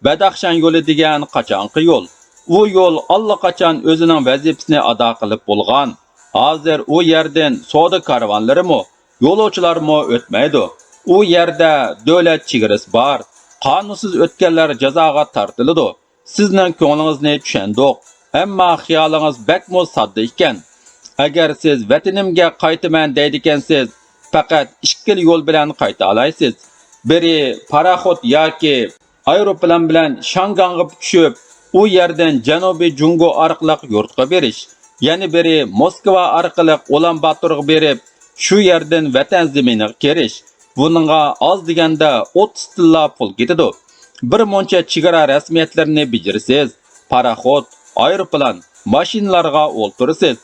بەدەخشان يولى دېگەن قاچانقى يول؟ ئۇ يول ئاللىقاچان ئۆزىنىڭ ۋەزىپىسىنى ئادا قىلىپ بولغان. ھازىر ئۇ يەردىن سودا كارۋانلىرىمۇ، يولۇچىلارمۇ ئۆتمەيدۇ. ئۇ يەردە دۆلەت چېگرىسى بار. قانۇنسىز ئۆتكەنلەر جازاغا تارتىلىدۇ. سىزنىڭ كۆڭلىڭىزنى چۈشەندۇق، ئەمما خىيالىڭىز بەكمۇ ساددا ئىكەن. ئەگەر سىز ۋەتىنىمگە قايتىمەن دەيدىكەنسىز، پەقەت ئىككىلا يول بىلەن قايتالايسىز. بىرى پاراخوت ياكى ئايروپىلان بىلەن شاڭگاڭغا چۈشۈپ، ئۇ يەردىن جەنۇبىي جۇڭگو ئارقىلىق يۇرتقا بېرىش، يەنە بىرى موسكۋا ئارقىلىق ئۇلان باتورغا بېرىپ، شۇ يەردىن ۋەتەن زېمىنىغا كىرىش. بۇنىڭغا ئاز دېگەندە ئوتتۇز تىللا پۇل كېتىدۇ. بىر مۇنچە چېگرا رەسمىيەتلىرىنى بېجىرىسىز. پاراخوت، ئايروپىلان، ماشىنىلارغا ئولتۇرىسىز.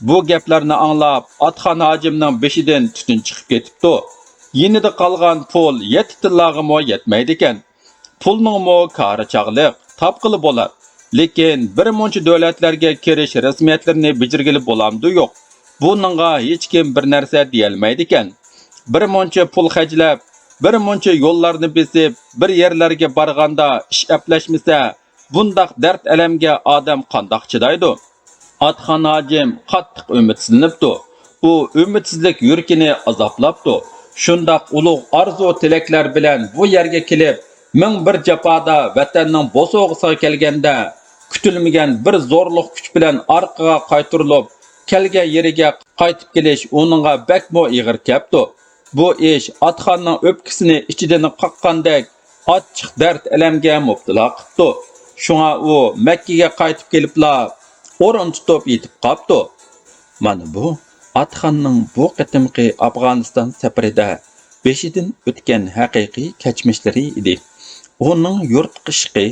بۇ گەپلەرنى ئاڭلاپ، ئاتخان ھاجىمنىڭ بېشىدىن تۈتۈن چىقىپ كېتىپتۇ. يېنىدا قالغان پۇل يەتتە تىللاغىمۇ يەتمەيدىكەن. پۇلنىڭمۇ كارى چاغلىق، تاپقىلى بولار. لېكىن بىر مۇنچە دۆلەتلەرگە كىرىش رەسمىيەتلىرىنى بېجىرگىلى بولامدۇ يوق؟ بۇنىڭغا ھېچكىم بىر نەرسە دېيەلمەيدىكەن. بىر مۇنچە پۇل خەجلەپ، بىر مۇنچە يوللارنى بېسىپ، بىر يەرلەرگە بارغاندا ئىش ئەپلەشمىسە، بۇنداق دەرد-ئەلەمگە ئادەم قانداق چىدايدۇ؟ ئاتخان ھاجىم قاتتىق ئۈمىدسىزلىنىپتۇ. ئۇ ئۈمىدسىزلىك يۈرىكىنى ئازابلاپتۇ. شۇنداق ئۇلۇغ ئارزۇ-تىلەكلەر بىلەن بۇ يەرگە كېلىپ، مىڭ بىر جاپادا ۋەتەننىڭ بوسۇغىسىغا كەلگەندە، كۈتۈلمىگەن بىر زورلۇق كۈچ بىلەن ئارقىغا قايتۇرۇلۇپ، كەلگەن يېرىگە قايتىپ كېلىش ئۇنىڭغا بەكمۇ ئېغىر كەپتۇ. بۇ ئىش ئاتخاننىڭ ئۆپكىسىنى ئىچىدىن قاققاندەك ئاچچىق دەرد-ئەلەمگە مۇپتىلا قىپتۇ. شۇڭا ئۇ مەككىگە قايتىپ كېلىپلا ئورۇن تۇتۇپ يېتىپ قاپتۇ. مانا بۇ ئاتخاننىڭ بۇ قېتىمقى ئافغانىستان سەپىرىدە بېشىدىن ئۆتكەن ھەقىقىي كەچمىشلىرى ئىدى. ئۇنىڭ يۇرتقا ئىشقى،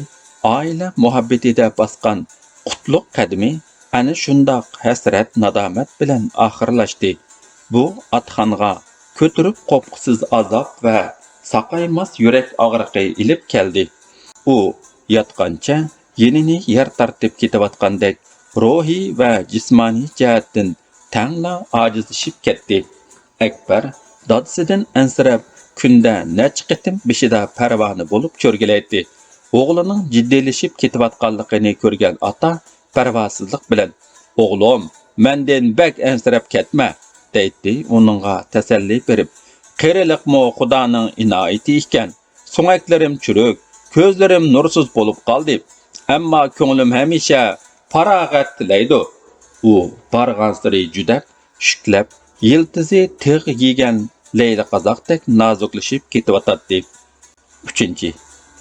ئائىلە مۇھەببىتىدە باسقان قۇتلۇق قەدىمى ئەنە شۇنداق ھەسرەت-نادامەت بىلەن ئاخىرلاشتى. بۇ ئاتخانغا كۆتۈرۈپ قوپقۇسىز ئازاب ۋە ساقايماس يۈرەك ئاغرىقى ئېلىپ كەلدى. ئۇ ياتقانچە يېنىنى يەر تارتىپ كېتىۋاتقاندەك روھىي ۋە جىسمانىي جەھەتتىن تەڭلا ئاجىزلىشىپ كەتتى. ئەكبەر دادىسىدىن ئەنسىرەپ، كۈندە نەچچە قېتىم بېشىدا پەرۋانە بولۇپ چۆرگىلەيتتى. ئوغلىنىڭ جىددىيلىشىپ كېتىۋاتقانلىقىنى كۆرگەن ئاتا پەرۋاسىزلىق بىلەن، «ئوغلۇم، مەندىن بەك ئەنسىرەپ كەتمە» دەيتتى، ئۇنىڭغا تەسەللى بېرىپ. «قېرىلىقمۇ خۇدانىڭ ئىنايىتى ئىكەن. سۆڭەكلىرىم چۈرۈك، كۆزلىرىم نۇرسىز بولۇپ قالدى. ئەمما كۆڭلۈم ھەمىشە پاراغەت تىلەيدۇ.» ئۇ بارغانسېرى جۈدەپ، شۈكلەپ، يىلتىزى تىغ يېگەن لەيلى قازاقتەك نازۇكلىشىپ كېتىۋاتاتتى. ئۈچىنچى،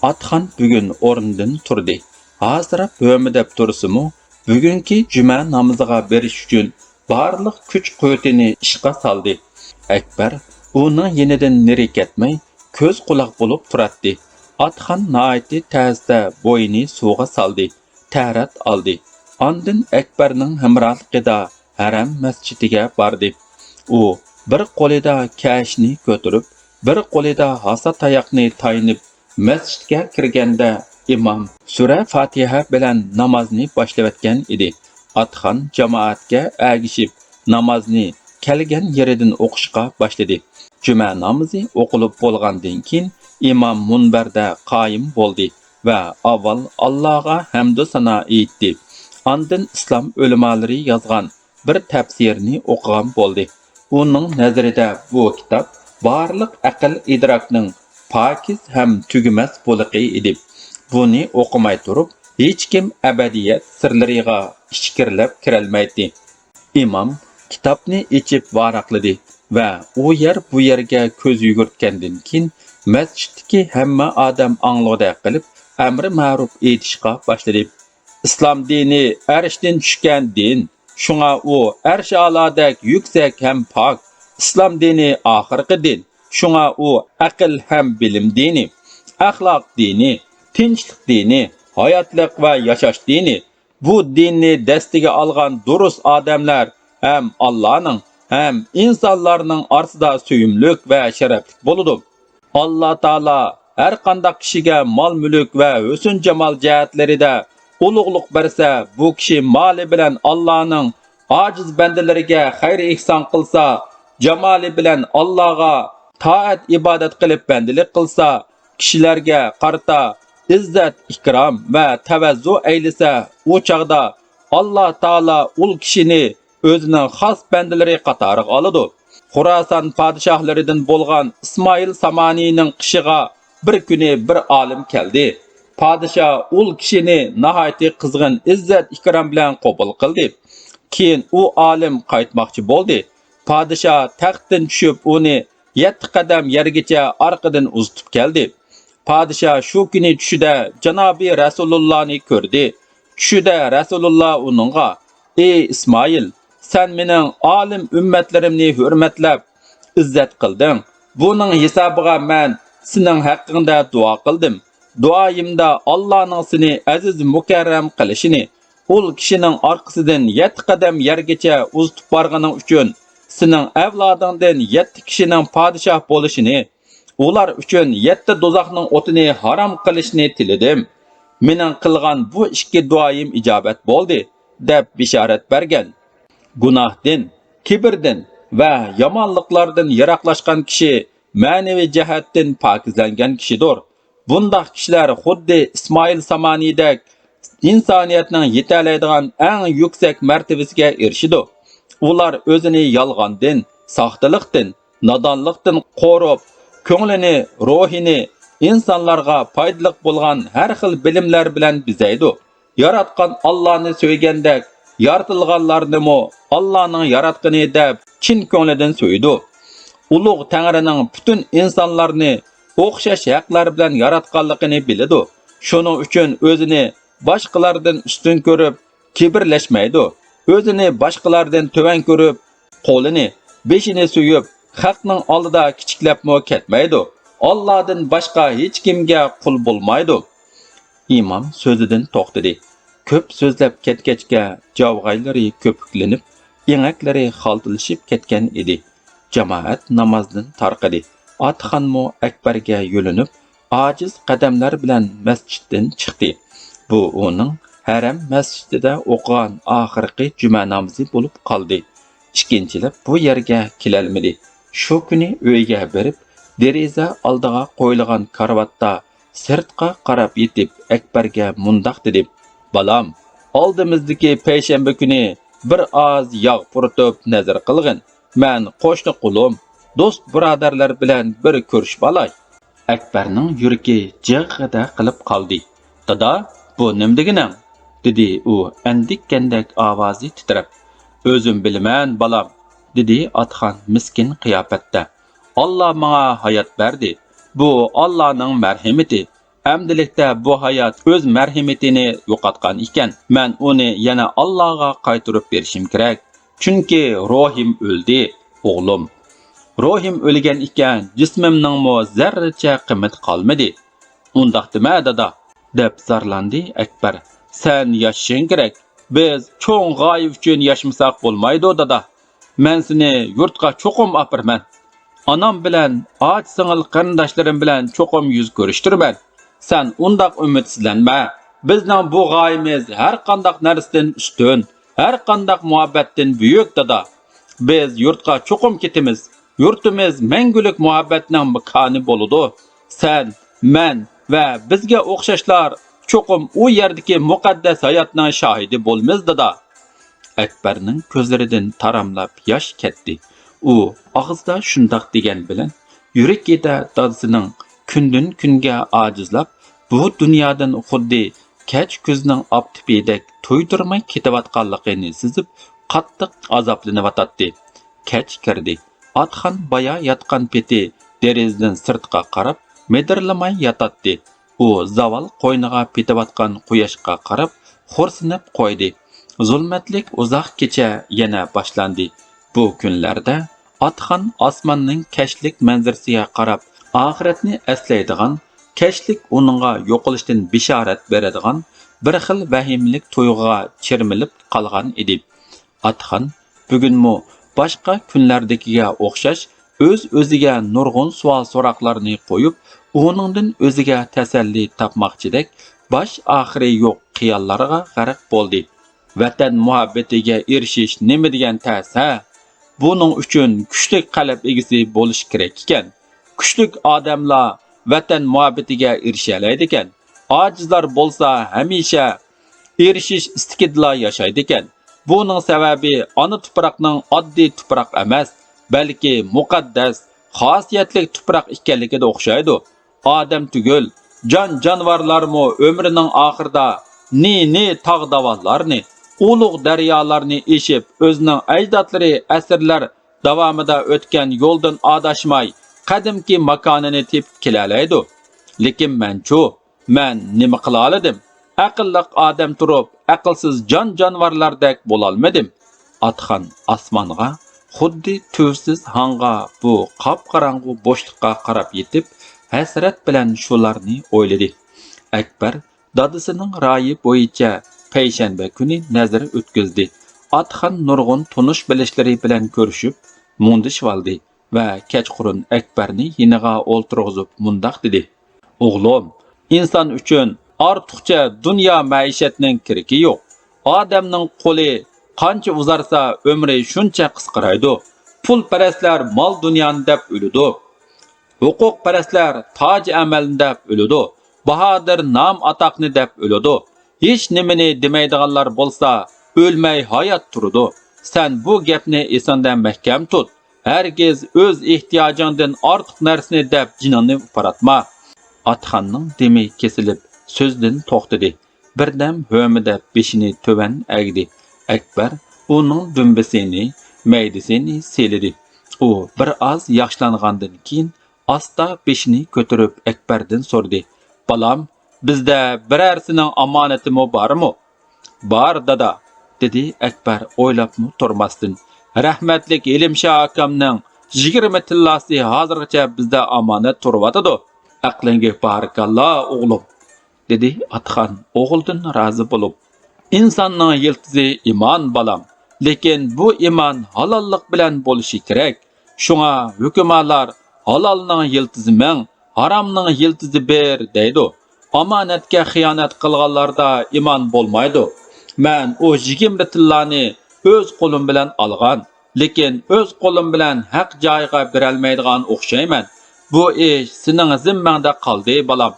ئاتخان بۈگۈن ئورنىدىن تۇردى. ھاسىراپ ھۆمۈدەپ تۇرسىمۇ، بۈگۈنكى جۈمە نامىزىغا بېرىش ئۈچۈن بارلىق كۈچ-قۇۋۋىتىنى ئىشقا سالدى. ئەكبەر ئۇنىڭ يېنىدىن نېرى كەتمەي، كۆز-قۇلاق بولۇپ تۇراتتى. ئاتخان ناھايىتى تەستە بويىنى سۇغا سالدى، تەھارەت ئالدى. ئاندىن ئەكبەرنىڭ ھەمراھلىقىدا ھەرەم مەسچىتىگە باردى. ئۇ بىر قولىدا كەشنى كۆتۈرۈپ، بىر قولىدا ھاسا تاياقنى تايىنىپ، مەسچىتكە كىرگەندە، ئىمام سۈرە فاتىھە بىلەن نامازنى باشلىۋەتكەن ئىدى. ئاتخان جامائەتكە ئەگىشىپ، نامازنى كەلگەن يېرىدىن ئوقۇشقا باشلىدى. جۈمە نامىزى ئوقۇلۇپ بولغاندىن كېيىن، ئىمام مۇنبەردە قايىم بولدى ۋە ئاۋۋال ئاللاغا ھەمدۇ سانا ئېيتتى. ئاندىن ئىسلام ئۆلىمالىرى يازغان بىر تەپسىرنى ئوقۇغان بولدى. ئۇنىڭ نەزىرىدە بۇ كىتاب بارلىق ئەقىل-ئىدراكنىڭ پاكىز ھەم تۈگىمەس بۇلىقى ئىدى. بۇنى ئوقۇماي تۇرۇپ، ھېچكىم ئەبەدىيەت سىرلىرىغا ئىچكىرىلەپ كىرەلمەيتتى. ئىمام كىتابنى ئېچىپ ۋاراقلىدى ۋە ئۇ يەر بۇ يەرگە كۆز يۈگۈرتكەندىن كېيىن، مەسچىتتىكى ھەممە ئادەم ئاڭلىغۇدەك قىلىپ، ئەمرى مەرۇپ ئېيتىشقا باشلىدى. ئىسلام دىنى ئەرشتىن چۈشكەن دىن، شۇڭا ئۇ ئەرش ئالادەك يۈكسەك ھەم پاك. ئىسلام دىنى ئاخىرقى دىن، شۇڭا ئۇ ئەقىل ھەم بىلىم دىنى، ئەخلاق دىنى، تىنچلىق دىنى، ھاياتلىق ۋە ياشاش دىنى. بۇ دىننى دەستىگە ئالغان دۇرۇس ئادەملەر ھەم ئاللانىڭ، ھەم ئىنسانلارنىڭ ئارىسىدا سۆيۈملۈك ۋە شەرەپلىك بولىدۇ. ئاللا تائالا ھەر قانداق كىشىگە مال-مۈلۈك ۋە ھۆسن-جامال جەھەتلىرىدە ئۇلۇغلۇق بەرسە، بۇ كىشى مالى بىلەن ئاللانىڭ ئاجىز بەندىلىرىگە خەير-ئېھسان قىلسا، جامالى بىلەن ئاللاغا تائەت-ئىبادەت قىلىپ بەندىلىك قىلسا، كىشىلەرگە قارىتا ئىززەت-ئىكرام ۋە تەۋەززۇ ئەيلىسە، ئۇ چاغدا ئاللا تائالا ئۇل كىشىنى ئۆزىنىڭ خاس بەندىلىرى قاتارىغا ئالىدۇ. خوراسان پادىشاھلىرىدىن بولغان ئىسمائىل سامانىينىڭ قېشىغا بىر كۈنى بىر ئالىم كەلدى. پادىشاھ ئۇل كىشىنى ناھايىتى قىزغىن ئىززەت-ئىكرام بىلەن قوبۇل قىلدى. كېيىن ئۇ ئالىم قايتماقچى بولدى. پادىشاھ تەختتىن چۈشۈپ، ئۇنى يەتتە قەدەم يەرگىچە ئارقىدىن ئۇزىتىپ كەلدى. پادىشاھ شۇ كۈنى چۈشىدە جانابى رەسۇلۇللانى كۆردى. چۈشىدە رەسۇلۇللا ئۇنىڭغا، «ئى ئىسمائىل، سەن مېنىڭ ئالىم ئۈممەتلىرىمنى ھۆرمەتلەپ، ئىززەت قىلدىڭ. بۇنىڭ ھېسابىغا مەن سېنىڭ ھەققىڭدە دۇئا قىلدىم. دۇئايىمدا ئاللانىڭ سېنى ئەزىز مۇكەررەم قىلىشىنى، ئۇل كىشىنىڭ ئارقىسىدىن يەتتە قەدەم يەرگىچە ئۇزىتىپ بارغىنىڭ ئۈچۈن، سېنىڭ ئەۋلادىڭدىن يەتتە كىشىنىڭ پادىشاھ بولۇشىنى، ئۇلار ئۈچۈن يەتتە دوزاخنىڭ ئوتىنى ھارام قىلىشنى تىلىدىم. مېنىڭ قىلغان بۇ ئىككى دۇئايىم ئىجابەت بولدى، دەپ بېشارەت بەرگەن. گۇناھتىن، كىبىردىن ۋە يامانلىقلاردىن يىراقلاشقان كىشى مەنىۋى جەھەتتىن پاكىزلەنگەن كىشىدۇر. بۇنداق كىشىلەر خۇددى ئىسمائىل سامانىدەك ئىنسانىيەتنىڭ يېتەلەيدىغان ئەڭ يۈكسەك مەرتىۋىسىگە ئېرىشىدۇ. ئۇلار ئۆزىنى يالغاندىن، ساختىلىقتىن، نادانلىقتىن قورۇپ، كۆڭلىنى، روھىنى ئىنسانلارغا پايدىلىق بولغان ھەر خىل بىلىملەر بىلەن بېزەيدۇ. ياراتقان ئاللانى سۆيگەندەك، يارىتىلغانلارنىمۇ ئاللانىڭ ياراتقىنى دەپ، چىن كۆڭلىدىن سۆيىدۇ. ئۇلۇغ تەڭرىنىڭ پۈتۈن ئىنسانلارنى ئوخشاش ھەقلەر بىلەن ياراتقانلىقىنى بىلىدۇ. شۇنىڭ ئۈچۈن ئۆزىنى باشقىلاردىن ئۈستۈن كۆرۈپ، كىبىرلەشمەيدۇ. ئۆزىنى باشقىلاردىن تۆۋەن كۆرۈپ، قولىنى، بېشىنى سۆيۈپ، خەقنىڭ ئالدىدا كىچىكلەپمۇ كەتمەيدۇ. ئاللادىن باشقا ھېچكىمگە قۇل بولمايدۇ. ئىمام سۆزىدىن توختىدى. كۆپ سۆزلەپ كەتكەچكە، جاۋغايلىرى كۆپۈكلىنىپ، ئېڭەكلىرى خالتىلىشىپ كەتكەن ئىدى. جامائەت نامازدىن تارقىدى. ئاتىخانمۇ ئەكبەرگە يۆلىنىپ، ئاجىز قەدەملەر بىلەن مەسچىتتىن چىقتى. بۇ ئۇنىڭ ھەرەم مەسچىتىدە ئوقۇغان ئاخىرقى جۈمە نامىزى بولۇپ قالدى. ئىككىنچىلەپ بۇ يەرگە كېلەلمىدى. شۇ كۈنى ئۆيىگە بېرىپ، دېرىزە ئالدىغا قويۇلغان كارىۋاتتا سىرتقا قاراپ يېتىپ، ئەكبەرگە مۇنداق دېدى: «بالام، ئالدىمىزدىكى پەيشەنبە كۈنى بىر ئاز ياغ پۇرىتىپ نەزىر قىلغىن. مەن قوشنا قۇلۇم، دوست-بۇرادەرلەر بىلەن بىر كۆرۈشۈپ ئالاي.» ئەكبەرنىڭ يۈرىكى جىغغىدە قىلىپ قالدى. «دادا، بۇ نېمە دېگىنىڭ؟» دېدى ئۇ ئەندىككەندەك ئاۋازى تىترەپ. «ئۆزۈم بىلىمەن، بالام»، دېدى ئاتىخان مىسكىن قىياپەتتە. «ئاللا ماڭا ھايات بەردى. بۇ ئاللانىڭ مەرھىمىتى. ئەمدىلىكتە بۇ ھايات ئۆز مەرھىمىتىنى يوقاتقان ئىكەن. مەن ئۇنى يەنە ئاللاغا قايتۇرۇپ بېرىشىم كېرەك. چۈنكى روھىم ئۆلدى، ئوغلۇم. روھىم ئۆلگەن ئىكەن، جىسمىمنىڭمۇ زەررىچە قىممىتى قالمىدى.» «ئۇنداق دېمە، دادا»، دەپ زارلاندى ئەكبەر. «سەن ياشىشىڭ كېرەك. بىز چوڭ غايە ئۈچۈن ياشىمىساق بولمايدۇ، دادا. مەن سېنى يۇرتقا چوقۇم ئاپىرىمەن. ئانام بىلەن ئاچا-سىڭىل قېرىنداشلىرىم بىلەن چوقۇم يۈز كۆرۈشتۈرىمەن. سەن ئۇنداق ئۈمىدسىزلەنمە. بىزنىڭ بۇ غايىمىز ھەر قانداق نەرسىدىن ئۈستۈن، ھەر قانداق مۇھەببەتتىن بۈيۈك، دادا. بىز يۇرتقا چوقۇم كېتىمىز. يۇرتىمىز مەڭگۈلۈك مۇھەببەتنىڭ ماكانى بولىدۇ. سەن، مەن ۋە بىزگە ئوخشاشلار چوقۇم ئۇ يەردىكى مۇقەددەس ھاياتنىڭ شاھىدى بولىمىز، دادا.» ئەكبەرنىڭ كۆزلىرىدىن تاراملاپ ياش كەتتى. ئۇ ئاغزىدا شۇنداق دېگەن بىلەن، يۈرىكىدە دادىسىنىڭ كۈندىن-كۈنگە ئاجىزلاپ، بۇ دۇنيادىن خۇددى كەچ كۈزنىڭ ئاپتىپىدەك تۇيدۇرماي كېتىۋاتقانلىقىنى سېزىپ، قاتتىق ئازابلىنىۋاتاتتى. كەچ كىردى. ئاتىخان بايا ياتقان پېتى دېرىزىدىن سىرتقا قاراپ مىدىرلىماي ياتاتتى. ئۇ زاۋال قوينىغا پېتىۋاتقان قۇياشقا قاراپ خورسىنىپ قويدى. زۇلمەتلىك ئۇزاق كېچە يەنە باشلاندى. بۇ كۈنلەردە ئاتىخان ئاسماننىڭ كەچلىك مەنزىرىسىگە قاراپ ئاخىرەتنى ئەسلەيدىغان، كەچلىك ئۇنىڭغا يوقىلىشتىن بېشارەت بېرىدىغان بىر خىل ۋەھىمىلىك تۇيغۇغا چىرمىلىپ قالغان ئىدى. ئاتىخان بۈگۈنمۇ باشقا كۈنلەردىكىگە ئوخشاش ئۆز-ئۆزىگە نۇرغۇن سوئال-سوراقلارنى قويۇپ، ئۇنىڭدىن ئۆزىگە تەسەللى تاپماقچىدەك باش-ئاخىرى يوق خىياللارغا غەرق بولدى. ۋەتەن مۇھەببىتىگە ئېرىشىش نېمە دېگەن تەس ھە؟ بۇنىڭ ئۈچۈن كۈچلۈك قەلب ئىگىسى بولۇش كېرەك ئىكەن. كۈچلۈك ئادەملا ۋەتەن مۇھەببىتىگە ئېرىشەلەيدىكەن. ئاجىزلار بولسا ھەمىشە ئېرىشىش ئىستىكىدىلا ياشايدىكەن. بۇنىڭ سەۋەبى ئانا تۇپراقنىڭ ئاددىي تۇپراق ئەمەس، بەلكى مۇقەددەس، خاسىيەتلىك تۇپراق ئىكەنلىكىدە ئوخشايدۇ. ئادەم تۈگۈل، جان-جانىۋارلارمۇ ئۆمرىنىڭ ئاخىرىدا نى-نى تاغ-داۋانلارنى، ئۇلۇغ دەريالارنى ئېشىپ، ئۆزىنىڭ ئەجدادلىرى ئەسىرلەر داۋامىدا ئۆتكەن يولدىن ئاداشماي، قەدىمكى ماكانىنى تېپىپ كېلەلەيدۇ. لېكىن مەنچۇ؟ مەن نېمە قىلالىدىم؟ ئەقىللىق ئادەم تۇرۇپ، ئەقىلسىز جان-جانىۋارلاردەك بولالمىدىم. ئاتىخان ئاسمانغا، خۇددى تۈۋسىز ھاڭغا، بۇ قاپقاراڭغۇ بوشلۇققا قاراپ يېتىپ، ھەسرەت بىلەن شۇلارنى ئويلىدى. ئەكبەر دادىسىنىڭ رايى بويىچە پەيشەنبە كۈنى نەزىر ئۆتكۈزدى. ئاتىخان نۇرغۇن تونۇش-بىلىشلىرى بىلەن كۆرۈشۈپ، مۇڭدىشىۋالدى ۋە كەچقۇرۇن ئەكبەرنى يېنىغا ئولتۇرغۇزۇپ مۇنداق دېدى: «ئوغلۇم، ئىنسان ئۈچۈن ئارتۇقچە دۇنيا مەئىشەتنىڭ كېرىكى يوق. ئادەمنىڭ قولى قانچە ئۇزارسا، ئۆمرى شۇنچە قىسقىرايدۇ. پۇلپەرەسلەر مال-دۇنيانى دەپ ئۆلىدۇ. ھوقۇقپەرەسلەر تاج-ئەمەلنى دەپ ئۆلىدۇ، باھادىر نام-ئاتاقنى دەپ ئۆلىدۇ. ھېچ نېمىنى دېمەيدىغانلار بولسا، ئۆلمەي ھايات تۇرىدۇ. سەن بۇ گەپنى ئېسىڭدە مەھكەم تۇت. ھەرگىز ئۆز ئېھتىياجىڭدىن ئارتۇق نەرسىنى دەپ جېنىڭنى پاراتما.» ئاتىخاننىڭ دېمى كېسىلىپ، سۆزدىن توختىدى. بىردەم ھۆمۈدەپ بېشىنى تۆۋەن ئەگدى. ئەكبەر ئۇنىڭ دۈمبىسىنى، مەيدىسىنى سىيلىدى. ئۇ بىر ئاز ياخشىلانغاندىن كېيىن، ئاستا بېشىنى كۆتۈرۈپ ئەكبەردىن سورىدى: «بالام، بىزدە بىرەرسىنىڭ ئامانىتىمۇ بارمۇ؟» «بار، دادا»، دېدى ئەكبەر ئويلاپمۇ تۇرماستىن. «رەھمەتلىك ھېلىمشا ئاكامنىڭ يىگىرمە تىللاسى ھازىرغىچە بىزدە ئامانەت تۇرۇۋاتىدۇ. ئەقلىڭگە بارىكاللا، ئوغلۇم.» دېدى ئاتىخان ئوغلىدىن رازى بولۇپ. «ئىنساننىڭ يىلتىزى ئىمان، بالام. لېكىن بۇ ئىمان ھالاللىق بىلەن بولۇشى كېرەك. شۇڭا ھۆكۈمالار: ھالالنىڭ يىلتىزى مىڭ، ھارامنىڭ يىلتىزى بىر دەيدۇ. ئامانەتكە خىيانەت قىلغانلاردا ئىمان بولمايدۇ. مەن ئۇ يىگىرمە تىللانى ئۆز قولۇم بىلەن ئالغان. لېكىن ئۆز قولۇم بىلەن ھەق جايىغا بېرەلمەيدىغان ئوخشايمەن. بۇ ئىش سېنىڭ زىممەڭدە قالدى، بالام.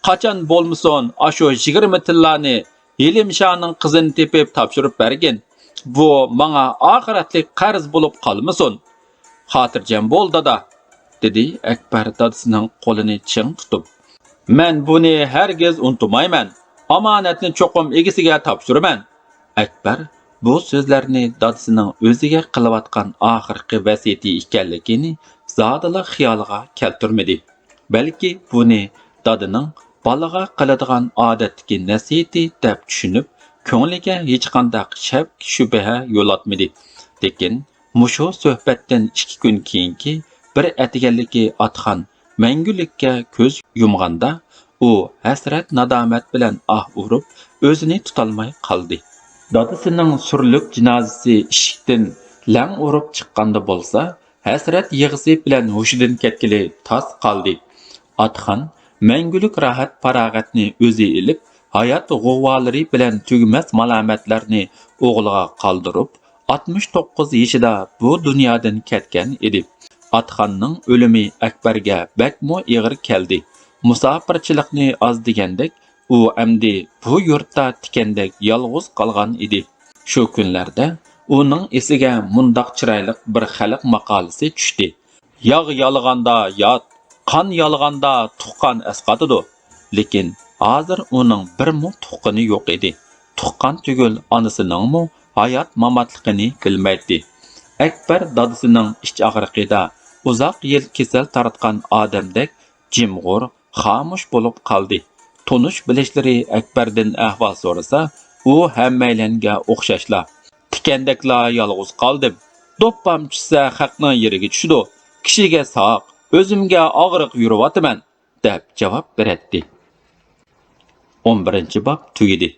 قاچان بولمىسۇن، ئاشۇ يىگىرمە تىللانى ھېلىمشانىڭ قىزىنى تېپىپ تاپشۇرۇپ بەرگىن. بۇ ماڭا ئاخىرەتلىك قەرز بولۇپ قالمىسۇن.» «خاتىرجەم بول، دادا»، دېدى ئەكبەر دادىسىنىڭ قولىنى چىڭ تۇتۇپ. «مەن بۇنى ھەرگىز ئۇنتۇمايمەن. ئامانەتنى چوقۇم ئىگىسىگە تاپشۇرىمەن.» ئەكبەر بۇ سۆزلەرنى دادىسىنىڭ ئۆزىگە قىلىۋاتقان ئاخىرقى ۋەسىيىتى ئىكەنلىكىنى زادىلا خىيالىغا كەلتۈرمىدى. بەلكى بۇنى دادىنىڭ بالىغا قىلىدىغان ئادەتتىكى نەسىھىتى دەپ چۈشىنىپ، كۆڭلىگە ھېچقانداق شەك-شۈبھە يولاتمىدى. لېكىن مۇشۇ سۆھبەتتىن ئىككى كۈن كېيىنكى بىر ئەتىگەنلىكى ئاتىخان مەڭگۈلۈككە كۆز يۇمغاندا، ئۇ ھەسرەت-نادامەت بىلەن ئاھ ئۇرۇپ، ئۆزىنى تۇتالماي قالدى. دادىسىنىڭ سۈرلۈك جىنازىسى ئىشىكتىن لەڭ ئۇرۇپ چىققاندا بولسا، ھەسرەت يىغىسى بىلەن ھوشىدىن كەتكىلى تاس قالدى. ئاتىخان مەڭگۈلۈك راھەت-پاراغەتنى ئۆزى ئېلىپ، ھايات غۇۋۋالىرى بىلەن تۈگىمەس مالامەتلەرنى ئوغلىغا قالدۇرۇپ، ئاتمىش توققۇز يېشىدا بۇ دۇنيادىن كەتكەن ئىدى. ئاتىخاننىڭ ئۆلۈمى ئەكبەرگە بەكمۇ ئېغىر كەلدى. مۇساپىرچىلىقنى ئاز دېگەندەك، ئۇ ئەمدى بۇ يۇرتتا تىكەندەك يالغۇز قالغان ئىدى. شۇ كۈنلەردە ئۇنىڭ ئېسىگە مۇنداق چىرايلىق بىر خەلق ماقالىسى چۈشتى: «ياغ يالىغاندا يات، قان يالىغاندا تۇغقان ئەسقاتىدۇ.» لېكىن ھازىر ئۇنىڭ بىرمۇ تۇغقىنى يوق ئىدى. تۇغقان تۈگۈل، ئانىسىنىڭمۇ ھايات-ماماتلىقىنى بىلمەيتتى. ئەكبەر دادىسىنىڭ ئىچ ئاغرىقىدا ئۇزاق يىل كېسەل تارتقان ئادەمدەك جىمغۇر، خامۇش بولۇپ قالدى. تونۇش-بىلىشلىرى ئەكبەردىن ئەھۋال سورىسا، ئۇ ھەممەيلەنگە ئوخشاشلا: «تىكەندەكلا يالغۇز قالدىم. دوپپام چۈشسە، خەقنىڭ يېرىگە چۈشىدۇ. كىشىگە ساق، ئۆزۈمگە ئاغرىق يۈرۈۋاتىمەن» دەپ جاۋاب بېرەتتى. ئون بىرىنچى باب تۈگىدى.